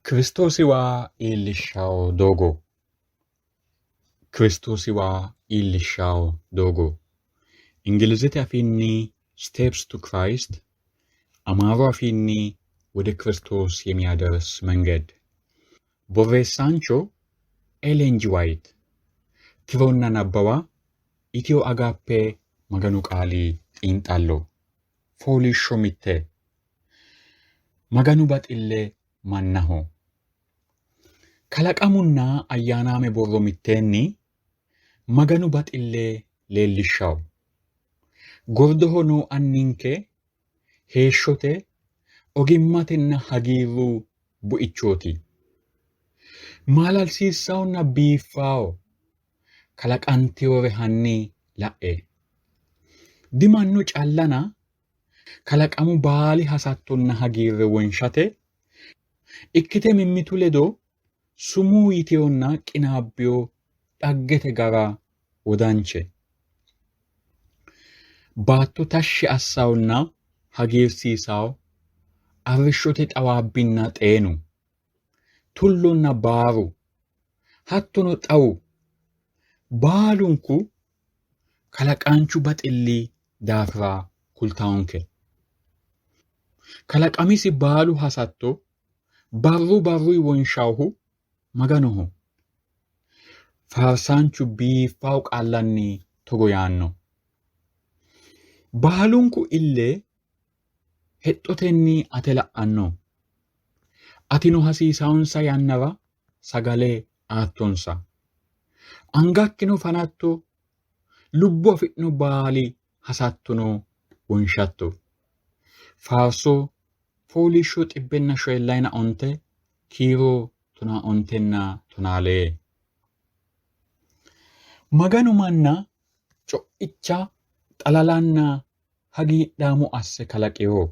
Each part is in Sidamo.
Kiristoosiwa iillishshawo doogo. Kiristoosiwa iillishshawo doogo. Ingilizete afiinni Steps to Christ, Amaaru afiinni ወደ ክርስቶስ የሚያደርስ መንገድ። Borreessaancho Ellen G. White. Tironna Nabbawa Itiyo Agaappe Maganu Qaali Xiinxallo. Fooliishsho mitte. Maganu baxille mannaho. Kalaqamunna ayyaanaame borro mitteenni Maganu baxille leellishshanno. Gordoho noo Anninke heeshshote, ogimmatenna hagiirru buichooti. Maalalsiissahonna biiffaho kalaqantinore hanni la'e. Dimannu callana kalaqamu baali hasattonna hagiirre wonshate ikkite mimmitu ledo sumuu yitinonna qinaabbino dhaggete gara wodanche. Baatto tashshi assahonna hagiirsiisaho arrishshote xawaabbinna xeenu, tullonna baaru, hattono xawu baalunku kalaqaanchu baxilli daafira kultawonke. Kalaqamisi baalu hasatto barru barruyi wonshawohu Maganoho. Faarsaanchu biiffawo qaallanni togo yaanno. Baalunku ille hexxotenni ate la'anno. Atino hasiisawonsa yannara sagale aattonsa. Angakkino fanatto, lubbo afi'no baali hasattono wonshatto. Faarso fooliishsho xibbenna shoyillayina onte kiiro tonaa ontenna tonaa lee. Maganu manna co'icha, xalalanna hagiidhaamo asse kalaqino.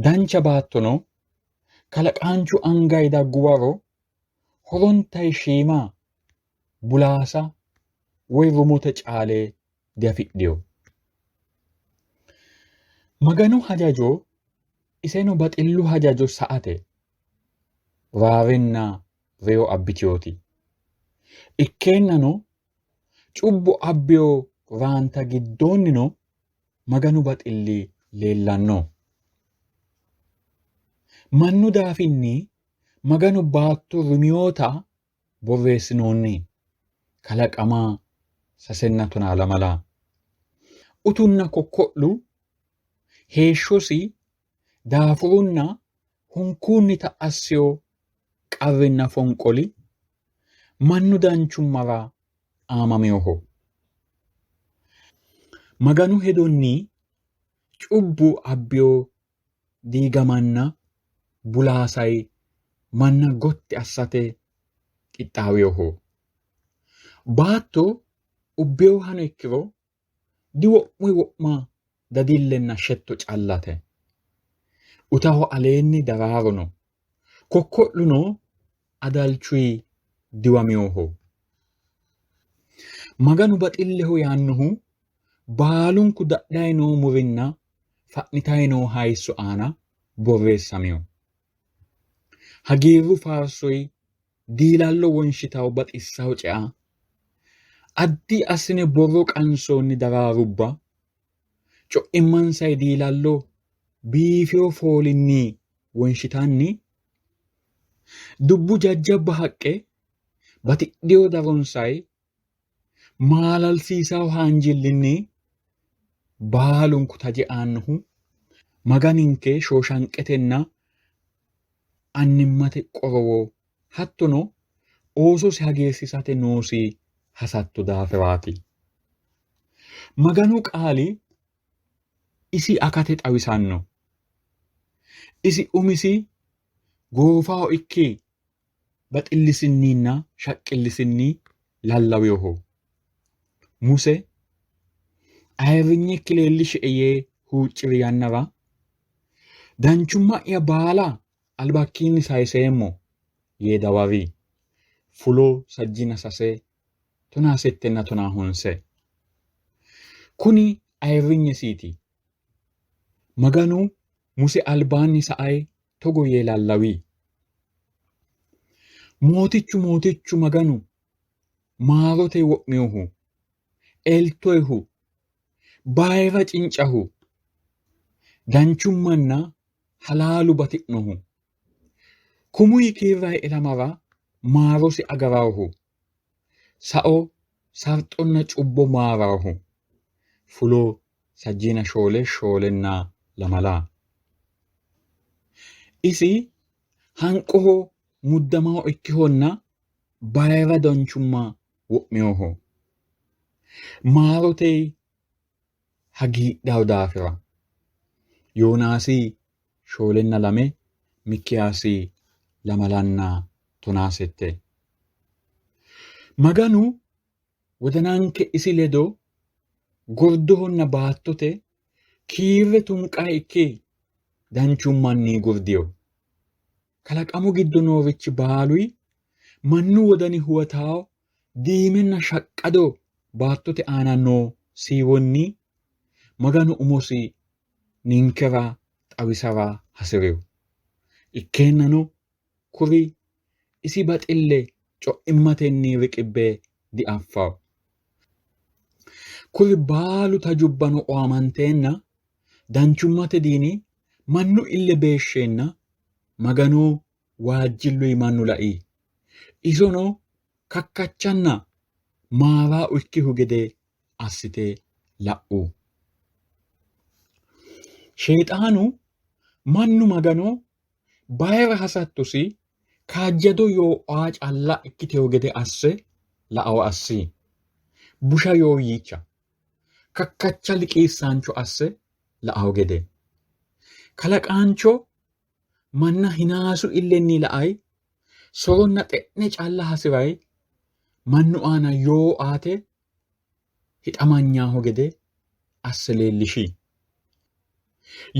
Dancha baattono kalaqaanchu angayi daggu waro horontayi shiima bulaasa woy rumote caale diafidhino. Maganu hajajo iseno baxillu hajajo sa''ate raarenna reyo abbitinoti. Ikkeennano cubbu abbino raanta giddoonnino Maganu baxilli leellanno. Mannu daafinni Maganu baatto ruminota borreessinoonni. Kalaqama sasenna tonaa lamala. Utunna kokko'lu heeshshosi daafurunna hunkuunnita assino qarrinna fonqoli mannu danchummara aamaminoho. Maganu hedonni cubbu abbino diigamanna bulaasayi manna gotti assate qixxaawinoho. Baatto ubbinohano ikkiro diwo'muyi wo'ma dadillenna shetto callate. Utaho aleenni daraaro no. Kokko'luno adalchuyi diwaminoho. Maganu baxilleho yaannohu baalunku dadhayi noo murinna fa'nitayi noo hayisso aana borreessamino. Hagiirru faarsoyi diilallo wonshitawo baxissawo cea, addi assine borro qansoonni daraarubba, co'immansayi diilallo biifino foolinni wonshitanni, dubbu jajjabba haqqe batidhino daronsayi maalalsiisawo haanjillinni baalunku taje aannohu Maganinke shooshanqetenna annimmate qorowo hattono oososi hagiirsiisate noosi hasatto daafiraati. Maganu qaali isi akate xawisanno. Isi umisi goofaho ikki baxillisinninna shaqqillisinni lallawinoho. Muse ayirrinyekki leellishie yee huucci'ri yannara, danchumma'ya baala albakkiinni sayiseemmo yee dawari. Fulo sajjina sase, tonaa settenna tonaa honse. Kuni ayirrinyesiiti. Maganu Muse albaanni sa''ayi togo yee lallawi. Mootichu Mootichu Maganu maarote wo'minohu, eltoyihu, bayira cincahu, danchummanna halaalu bati'nohu, kumuyi kiirrayi ilamara maarosi agaraohu, sao, sarxonna cubbo maaraohu. Fulo sajjiina shoole shoolenna lamala. Isi hanqoho muddamaho ikkihonna bayira danchumma wo'minoho. Maarote hagiidhawo daafira. Yoonaasi shoolenna lame, Mikkiyaasi lamalanna tonaasette. Maganu wodananke isi ledo gordohonna baattote kiirre tunqae ikki danchummanni gurdiyo. Kalaqamu giddo noorichi baaluy mannu wodani huwatawo diimenna shaqqado baattote aana noo siiwonni Maganu umosi ninkera xawisara hasi'rino. Ikkeennano kuri isi baxille co'immatenni riqibbe diaffanno. Kuri baalu tajubbano oamanteenna danchummate diini mannu ille beeshsheenna Maganu waajjilluyi mannu lai. Isono kakkachanna maaraau ikkihu gede assite la'u. Sheexaanu mannu Magano bayira hasattosi kaajjado yoo aa calla ikkitino gede asse lao assi. Busha yooyyicha, kakkacha liqiissaancho asse la''anno gede. Kalaqaancho manna hinaasu illenni la''ay, soronna xe'ne calla hasi'ray, mannu aana yoo aate hixamanyaho gede asse leellishi.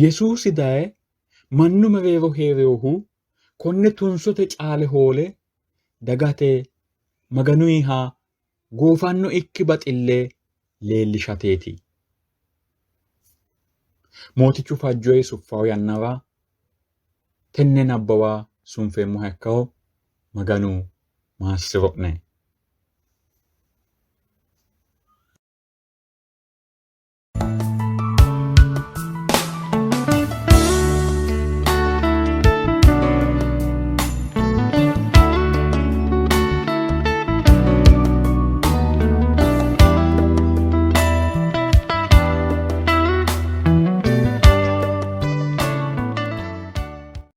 Yesuusi daye mannu mereero hee'rinohu konne tunsote caale hoole dagate Maganuyiha goofannoikki baxille leellishateeti. Mootichu fajjoyi suffawo yannara tenne nabbawa sunfeemmoha ikkawo. Maganu maassiro'ne.